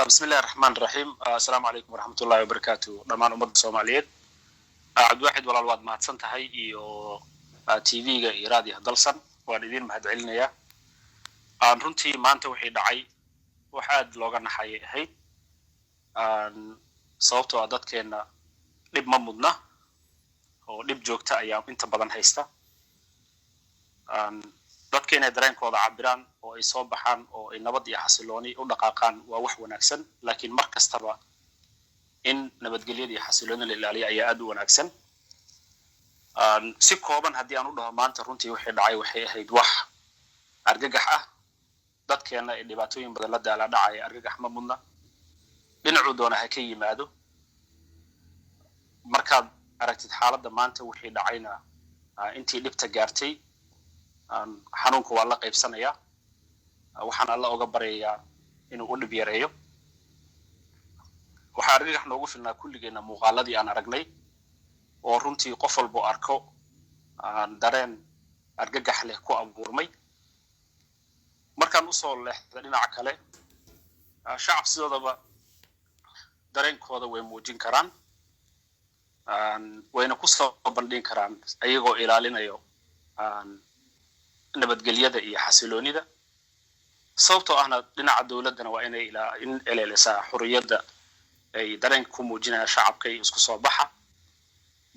Bismillahi raxmaan raxiim. Assalaamu calaykum waraxmatullahi wabarakaatu dhammaan ummadda Soomaaliyeed. Cabdiwaaxid walaal, waad mahadsan tahay iyo TV-ga iyo raadiyaha Dalsan, waan idin mahad celinayaa. Runtii maanta wixii dhacay wax aad looga naxayay ahayd, sababtoo ah dadkeenna dhib ma mudna oo dhib joogta ayaa inta badan haysta. Dadka inay dareenkooda cabiraan oo ay soo baxaan oo ay nabad iyo xasilooni u dhaqaaqaan waa wax wanaagsan, laakiin mar kastaba in nabadgelyada iyo xasilooni la ilaaliyo ayaa aad u wanaagsan. Si kooban haddii aan u dhaho, maanta runtii wixii dhacay waxay ahayd wax argagax ah. Dadkeenna ay dhibaatooyin badan la daala dhacaya argagax ma mudna, dhinacuu doona ha ka yimaado. Markaad aragtid xaaladda maanta wixii dhacayna, intii dhibta gaartay xanuunka waa la qaybsanayaa, waxaan Alla oga baryayaa inuu u dhib yareeyo. Waxaa argagax noogu filnaa kulligeenna muuqaaladii aan aragnay oo runtii qof walbo arko aan dareen argagax leh ku abuurmay. Markaan usoo leexda dhinaca kale, shacab sidoodaba dareenkooda way muujin karaan, wayna kusoo bandhigin karaan ayagoo ilaalinayo nabadgelyada iyo xasiloonida, sababtoo ahna dhinaca dowladdana waa inay in eleelisaa xuriyadda ay dareenka ku muujinayaan shacabka iyo isku soo baxa.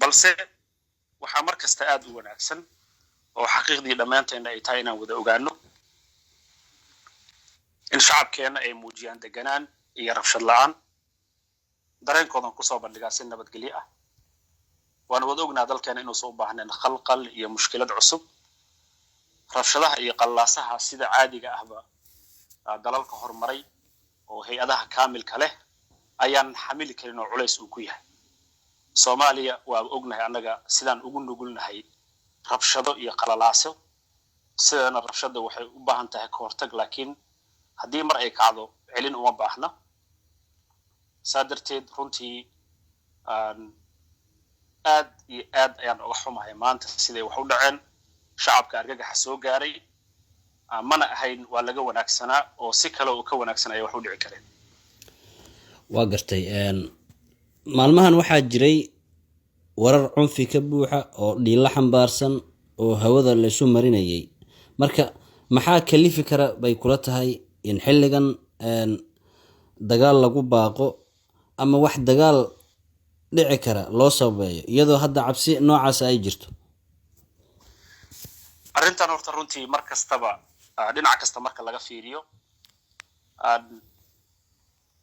Balse waxaa mar kasta aad u wanaagsan oo xaqiiqdii dhammaanteenna ay tahay inaan wada ogaano in shacabkeenna ay muujiyaan deganaan iyo rabshad la-aan, dareenkoodan kusoo bandhigaa si nabadgelyo ah. Waana wada ognaa dalkeena inuusan u baahnayn khalqal iyo mushkilad cusub. Rabshadaha iyo qallaasaha sida caadiga ahba dalalka horumaray oo hay-adaha kaamilka leh ayaan xamili karin oo culays uu ku yahay. Soomaaliya waa ognahay annaga sidaan ugu nugulnahay rabshado iyo qalalaaso. Sidana rabshada waxay u baahan tahay ka hortag, laakiin haddii mar ay kacdo celin uma baahna. Saa darteed runtii aad iyo aad ayaan oga xumahay maanta siday wax u dhaceen, shacabka argagaxa soo gaaray mana ahayn, waa laga wanaagsanaa oo si kale oo ka wanaagsan ayay wax u dhici kareen. Waa gartay. Maalmahan waxaa jiray warar cunfi ka buuxa oo dhiilo xambaarsan oo hawada laysu marinayay. Marka maxaa kalifi kara bay kula tahay in xilligan dagaal lagu baaqo ama wax dagaal dhici kara loo sababeeyo, iyadoo hadda cabsi noocaas ay jirto? Arrintan horta runtii mar kastaba dhinac kasta marka laga fiiriyo,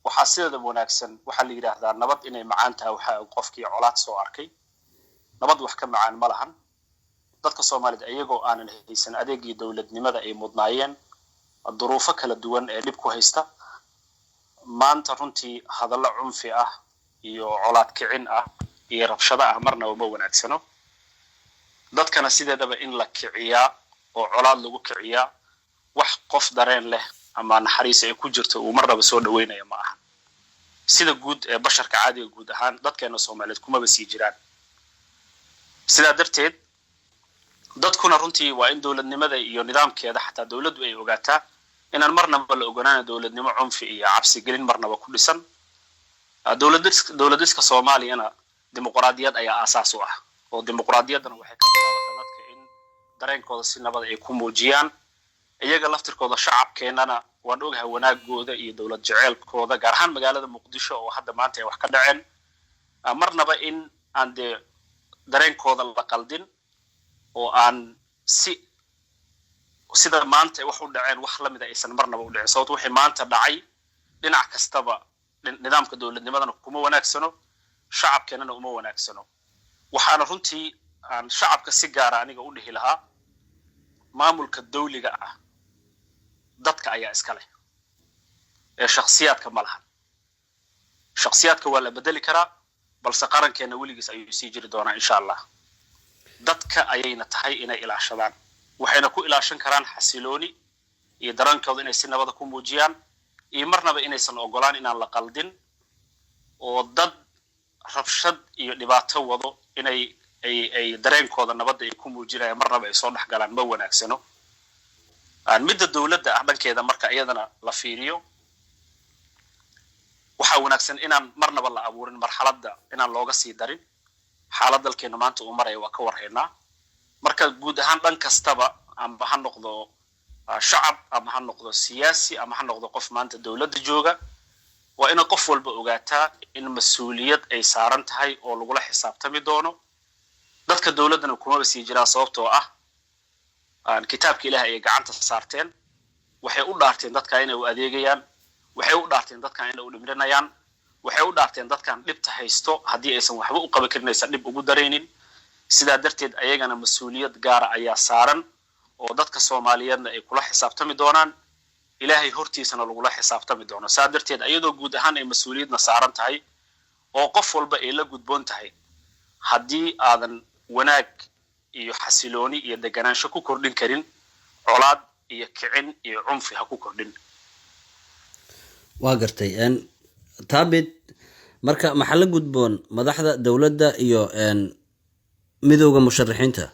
waxaa sideeda wanaagsan waxaa la yidhaahdaa nabad inay macaan tahay waxaa qofkii colaad soo arkay. Nabad wax ka macaan ma lahan. Dadka Soomaalida iyagoo aanan haysan adeegii dowladnimada ay mudnaayeen, duruufo kala duwan ee dhib ku haysta, maanta runtii hadallo cunfi ah iyo colaad kicin ah iyo rabshado ah marnaba ma wanaagsano. Dadkana sideedaba in la kiciyaa oo colaad lagu kiciyaa wax qof dareen leh ama naxariis ay ku jirto uu marnaba soo dhaweynaya ma aha. Sida guud ee basharka caadiga guud ahaan dadkeena Soomaaliyeed kumaba sii jiraan. Sidaa darteed dadkuna runtii waa in dowladnimada iyo nidaamkeeda xataa dowladdu ay ogaataa inaan marnaba la ogonaana dowladnimo cunfi iyo cabsigelin marnaba ku dhisan. Dowladiska Soomaaliyana dimuqraadiyad ayaa aasaas u ah, oo dimuqraadiyaddana waxay ka bilaabataa dadka in dareenkooda si nabad ay ku muujiyaan. Iyaga laftirkooda shacabkeennana waan ogahay wanaagooda iyo dowlad jeceelkooda, gaar ahaan magaalada Muqdisho oo hadda maanta ay wax ka dhaceen. Marnaba in aan dee dareenkooda la qaldin oo aan si sida maanta ay wax u dhaceen wax lamida aysan marnaba u dhicin, sababto waxay maanta dhacay dhinac kastaba nidaamka dowladnimadana kuma wanaagsano, shacabkeennana uma wanaagsano. Waxaana runtii aan shacabka si gaara aniga u dhihi lahaa, maamulka dawliga ah dadka ayaa iska leh ee shakhsiyaadka ma lahan. Shakhsiyaadka waa la bedeli karaa, balse qarankeenna weligiis ayuu sii jiri doonaa insha Allah. Dadka ayayna tahay inay ilaashadaan, waxayna ku ilaashan karaan xasilooni iyo dareenkooda inay si nabada ku muujiyaan iyo marnaba inaysan ogolaan inaan la qaldin oo dad rabshad iyo dhibaato wado inay ay dareenkooda nabadda ay ku muujinayaan marnaba ay soo dhex galaan ma wanaagsano. Midda dowladda ah dhankeeda marka iyadana la fiiriyo, Waxaa wanaagsan inaan marnaba la abuurin marxaladda, inaan looga sii darin xaalad dalkeena maanta uu maraya. Waa ka warhaynaa. Marka guud ahaan dhan kastaba, amba ha noqdo shacab, ama ha noqdo siyaasi, ama ha noqdo qof maanta dowladda jooga, waa inaad qof walba ogaataa in mas-uuliyad ay saaran tahay oo lagula xisaabtami doono. Dadka dowladdana kumaba sii jiraan, sababtoo ah kitaabka Ilaah ayay gacanta saarteen. Waxay u dhaarteen dadka inay u adeegayaan, waxay u dhaarteen dadkan inay u dhimrinayaan, waxay u dhaarteen dadkan dhibta haysto haddii aysan waxba u qaban karin aysan dhib ugu daraynin. Sidaa darteed ayagana mas-uuliyad gaara ayaa saaran oo dadka Soomaaliyeedna ay kula xisaabtami doonaan, Ilaahay hortiisana lagula xisaabtami doono. Saa darteed, ayadoo guud ahaan ay mas-uuliyadna saaran tahay oo qof walba ay la gudboon tahay, haddii aadan wanaag iyo xasilooni iyo deganaansho ku kordhin karin, colaad iyo kicin iyo cunfi ha ku kordhin. Waa gartay, Taabit. Marka maxaa la gudboon madaxda dowladda iyo midowda musharaxiinta?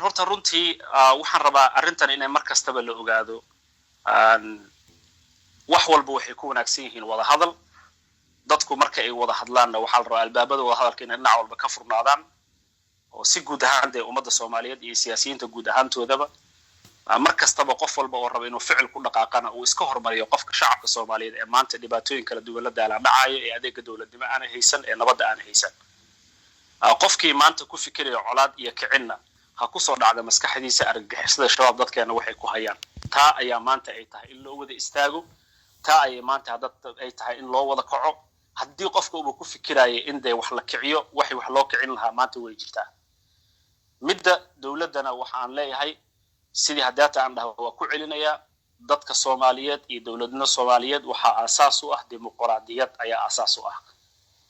Horta runtii waxaan rabaa arrintan inay mar kastaba la ogaado. Wax walba waxay ku wanaagsan yihiin wada hadal. Dadku marka ay wada hadlaanna, waxaa la rabaa albaabada wada hadalka inay dhinac walba ka furnaadaan, oo si guud ahaan dee ummadda Soomaaliyeed iyo siyaasiyiinta guud ahaantoodaba, mar kastaba qof walba oo raba inuu ficil ku dhaqaaqana uu iska hormariyo qofka shacabka Soomaaliyeed ee maanta dhibaatooyin kala duwan la daalaa dhacayo, ee adeega dowladnimo aana haysan, ee nabadda aana haysan. Qofkii maanta ku fikiraya colaad iyo kicinna, ha kusoo dhacda maskaxdiisa argagixisada Shabaab dadkeena waxay ku hayaan. Taa ayaa maanta ay tahay in loo wada istaago, taa ayay maanta dad ay tahay in loo wada kaco. Haddii qofka uba ku fikiraya in dee wax la kiciyo, waxay wax loo kicin lahaa maanta way jirtaa. Midda dowladdana waxaan leeyahay, sidii haddaata aan dhaha waa ku celinayaa, dadka Soomaaliyeed iyo dowladnimo Soomaaliyeed waxaa aasaas u ah dimuqraadiyad ayaa aasaas u ah.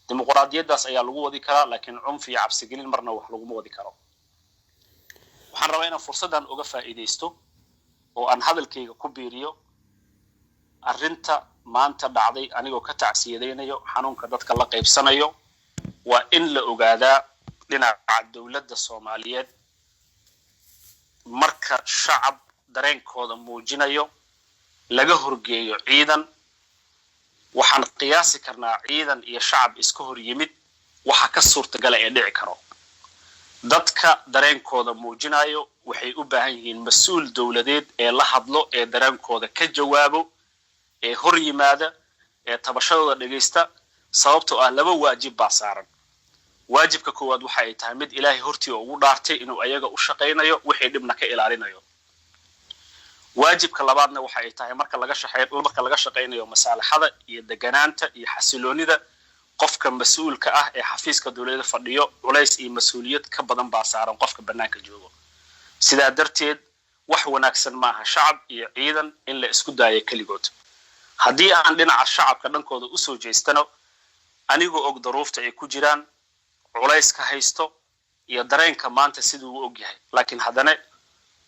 Dimuqraadiyaddaas ayaa lagu wadi karaa, laakiin cunfi iyo cabsigelin marna wax laguma wadi karo. Waxaan rabaa inaan fursaddan uga faa'iidaysto oo aan hadalkayga ku biiriyo arrinta maanta dhacday, anigoo ka tacsiyadaynayo, xanuunka dadka la qaybsanayo. Waa in la ogaadaa dhinaca dowladda Soomaaliyeed, marka shacab dareenkooda muujinayo laga horgeeyo ciidan, waxaan qiyaasi karnaa ciidan iyo shacab iska hor yimid waxa ka suurtagala ee dhici karo. Dadka dareenkooda muujinayo waxay u baahan yihiin mas-uul dowladeed ee la hadlo, ee dareenkooda ka jawaabo, ee hor yimaada, ee tabashadooda dhegaysta, sababtoo ah laba waajib baa saaran. Waajibka koowaad waxa ay tahay mid Ilaahay hortii ugu dhaartay inuu ayaga u shaqaynayo, wixii dhibna ka ilaalinayo. Waajibka labaadna waxa ay tahay marka laga shaqaynayo masaalaxada iyo deganaanta iyo xasiloonida, qofka mas-uulka ah ee xafiiska dowladda fadhiyo culays iyo mas-uuliyad ka badan baa saaran qofka bannaanka joogo. Sidaa darteed wax wanaagsan maaha shacab iyo ciidan in la isku daayo keligood. Haddii aan dhinaca shacabka dhankooda usoo jeestano, anigoo og daruufta ay ku jiraan, culayska haysto iyo dareenka maanta siduu u og yahay, laakiin haddana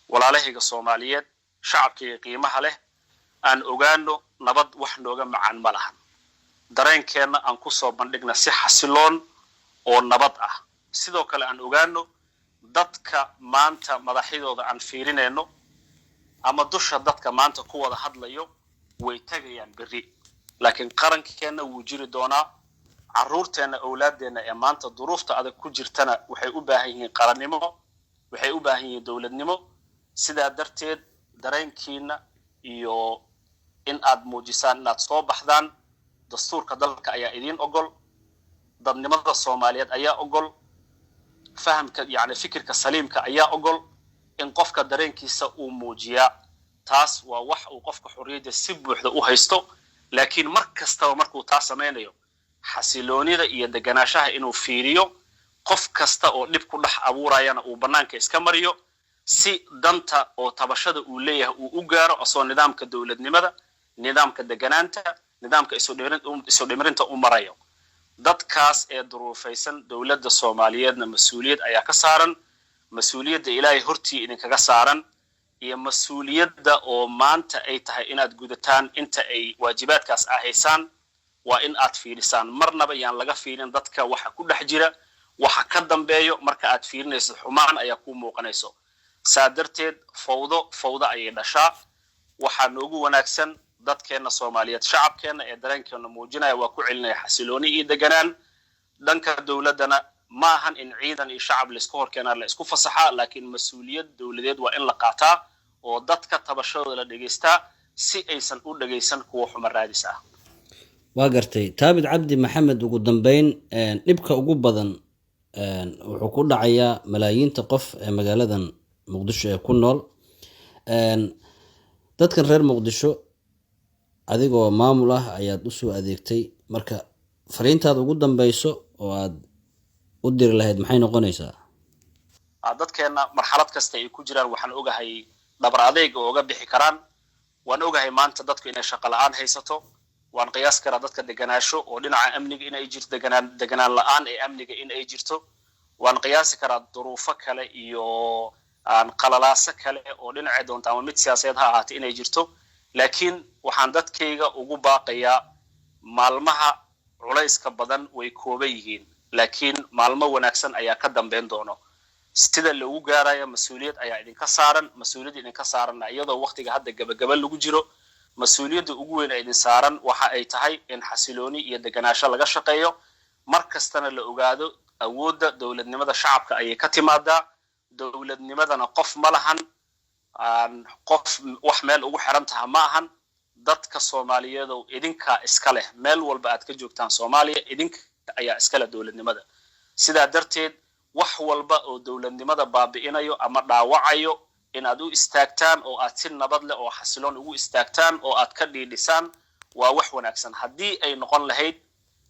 walaalahayga Soomaaliyeed, shacabkayga qiimaha leh, aan ogaano nabad wax nooga macaan ma lahan. Dareenkeenna aan kusoo bandhigna si xasiloon oo nabad ah. Sidoo kale aan ogaano dadka maanta madaxyadooda aan fiirinayno ama dusha dadka maanta ku wada hadlayo way tegayaan berri, laakiin qarankeenna wuu jiri doonaa. Carruurteenna, owlaaddeenna ee maanta duruufta adag ku jirtana waxay u baahan yihiin qarannimo, waxay u baahan yihiin dowladnimo. Sidaa darteed dareenkiina iyo in aad muujisaan, inaad soo baxdaan, dastuurka dalka ayaa idiin ogol, dadnimada Soomaaliyeed ayaa ogol, fahamka yani fikirka saliimka ayaa ogol in qofka dareenkiisa uu muujiyaa. Taas waa wax uu qofka xorriyadda si buuxda u haysto, laakiin mar kastaba markuu taa samaynayo, xasiloonida iyo deganaanshaha inuu fiiriyo, qof kasta oo dhib ku dhex abuurayana uu bannaanka iska mariyo, si danta oo tabashada uu leeyahay uu u gaaro, asoo nidaamka dowladnimada, nidaamka deganaanta, nidaamka isu dhimrinta u marayo. Dadkaas ee duruufaysan dowladda Soomaaliyeedna mas-uuliyad ayaa ka saaran. Mas-uuliyadda Ilaahay hortii idinkaga saaran iyo mas-uuliyadda oo maanta ay tahay inaad gudataan inta ay waajibaadkaas ahaysaan, waa in aad fiirisaan. Marnaba yaan laga fiirin dadka waxa ku dhex jira, waxa ka dambeeyo. Marka aad fiirinayso, xumaan ayaa kuu muuqanayso. Saa darteed fawdo fawdo ayay dhashaa. Waxaa noogu wanaagsan Dadkeenna Soomaaliyeed, shacabkeenna ee dareenkeena muujinaya, waa ku celinaya xasilooni iyo deganaan. Dhanka dowladdana ma ahan in ciidan iyo shacab laisku horkeenaa, la isku fasaxaa, laakiin mas-uuliyad dowladeed waa in la qaataa oo dadka tabashadooda la dhegaystaa, si aysan u dhegaysan kuwa xumo raadis ah. Waa gartay, Taabit Cabdi Maxamed. Ugu dambeyn, dhibka ugu badan wuxuu ku dhacayaa malaayiinta qof ee magaaladan Muqdisho ee ku nool. Dadkan reer Muqdisho adigoo maamul ah ayaad usoo adeegtay. Marka fariintaad ugu dambeyso oo aad u diri lahayd maxay noqonaysaa? Dadkeenna marxalad kasta ay ku jiraan, waxaan ogahay dhabar adeyg oo uga bixi karaan. Waan ogahay maanta dadku inay shaqo la-aan haysato. Waan qiyaas karaa dadka deganaasho oo dhinaca amniga in ay jirto, deganaan la-aan ee amniga in ay jirto. Waan qiyaasi karaa duruufo kale iyo qalalaaso kale oo dhinacay doonta ama mid siyaasadeed ha ahaatay inay jirto, laakiin waxaan dadkayga ugu baaqayaa: maalmaha culayska badan way kooban yihiin, laakiin maalmo wanaagsan ayaa ka dambeyn doono. Sida loogu gaarayo, mas-uuliyad ayaa idinka saaran. Mas-uuliyadda idinka saaranna, iyadoo waktiga hadda gabagaba lagu jiro, mas-uuliyadda ugu weyn ee idin saaran waxa ay tahay in xasilooni iyo deganaasho laga shaqeeyo. Mar kastana la ogaado awoodda dowladnimada shacabka ayay ka timaadaa. Dowladnimadana qof ma lahan, qof wax meel ugu xiran taha ma ahan. Dadka Soomaaliyeedow, idinkaa iska leh. Meel walba aad ka joogtaan Soomaaliya, idinka ayaa iska leh dowladnimada. Sidaa darteed, wax walba oo dowladnimada baabi'inayo ama dhaawacayo in aad u istaagtaan oo aad si nabad leh oo xasiloon ugu istaagtaan oo aad ka dhiidhisaan waa wax wanaagsan. Haddii ay noqon lahayd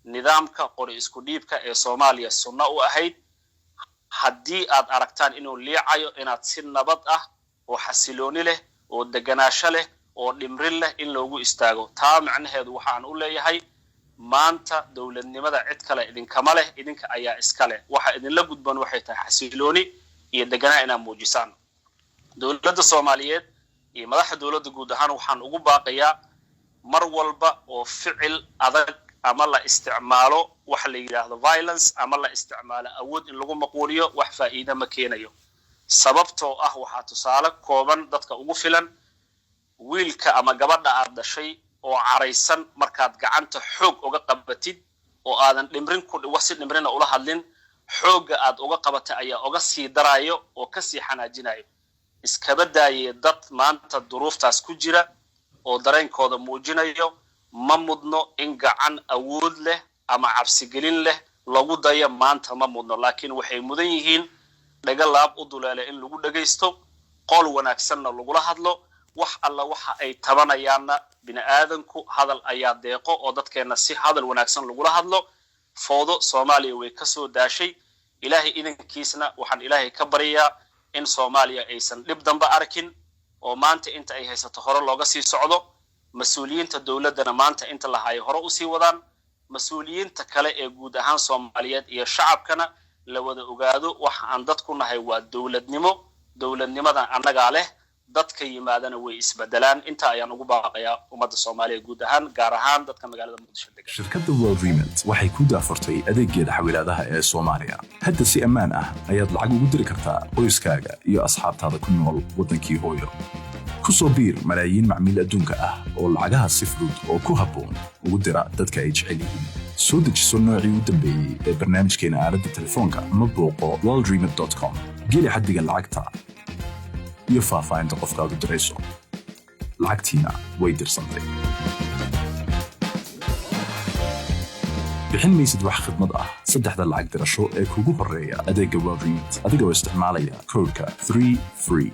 nidaamka qori isku dhiibka ee Soomaaliya sunno u ahayd, haddii aad aragtaan inuu liicayo, inaad si nabad ah oo xasilooni leh oo deganaasho leh oo dhimrin leh in loogu istaago. Taa macnaheedu waxaan u leeyahay, maanta dowladnimada cid kale idinkama leh, idinka ayaa iska leh. Waxa idinla gudban waxay tahay xasilooni iyo deganaa inaad muujisaan. Dowladda Soomaaliyeed iyo madaxda dowladda guud ahaan waxaan ugu baaqayaa, mar walba oo ficil adag ama la isticmaalo waxa la yidhaahdo violence ama la isticmaalo awood in lagu maquuliyo, wax faa'iida ma keenayo. Sababtoo ah waxaa tusaale kooban dadka ugu filan wiilka ama gabadha aad dhashay oo caraysan. Markaad gacanta xoog uga qabatid oo aadan dhimrin ku si dhimrina ula hadlin, xoogga aad uga qabatay ayaa uga sii daraayo oo kasii xanaajinayo. Iskaba daayee dad maanta duruuftaas ku jira oo dareenkooda muujinayo, ma mudno in gacan awood leh ama cabsigelin leh lagu dayo. Maanta ma mudno, laakiin waxay mudan yihiin dhaga laab u duleela in lagu dhagaysto, qool wanaagsanna lagula hadlo. Wax alla waxa ay tabanayaanna, bini aadanku hadal ayaa deeqo, oo dadkeenna si hadal wanaagsan lagula hadlo. Foodo Soomaaliya way kasoo daashay. Ilaahay idankiisna waxaan Ilaahay ka baryayaa in Soomaaliya aysan dhib dambe arkin oo maanta inta ay haysato hore looga sii socdo. Mas-uuliyiinta dowladdana maanta inta la hayo hore usii wadaan. Mas-uuliyiinta kale ee guud ahaan Soomaaliyeed iyo shacabkana la wada ogaado waxa aan dad ku nahay waa dowladnimo. Dowladnimadan annagaa leh, dadka yimaadana way isbedelaan. Intaa ayaan ugu baaqayaa ummadda Soomaaliya guud ahaan, gaar ahaan dadka magaalada Muqdisho degan. Shirkadda World Remit waxay ku daafurtay adeeggeeda xawilaadaha ee Soomaaliya. Hadda si ammaan ah ayaad lacag ugu diri kartaa qoyskaaga iyo asxaabtaada ku nool waddankii hooyo. Ku soo biir malaayiin macmiil adduunka ah oo lacagaha si fudud oo ku habboon ugu dira dadka ay jecel yihiin. Soo dejiso noocii u dambeeyey ee barnaamijkeena aaladda telefoonka ama booqo worldremit.com. Geli xaddiga lacagta iyo faahfaahinta qofka aad u dirayso. Lacagtiina way dirsantay. Bixin maysid wax khidmad ah saddexda lacag dirasho ee kugu horreeya adeegga World Remit, adigoo isticmaalaya koodhka 3 free.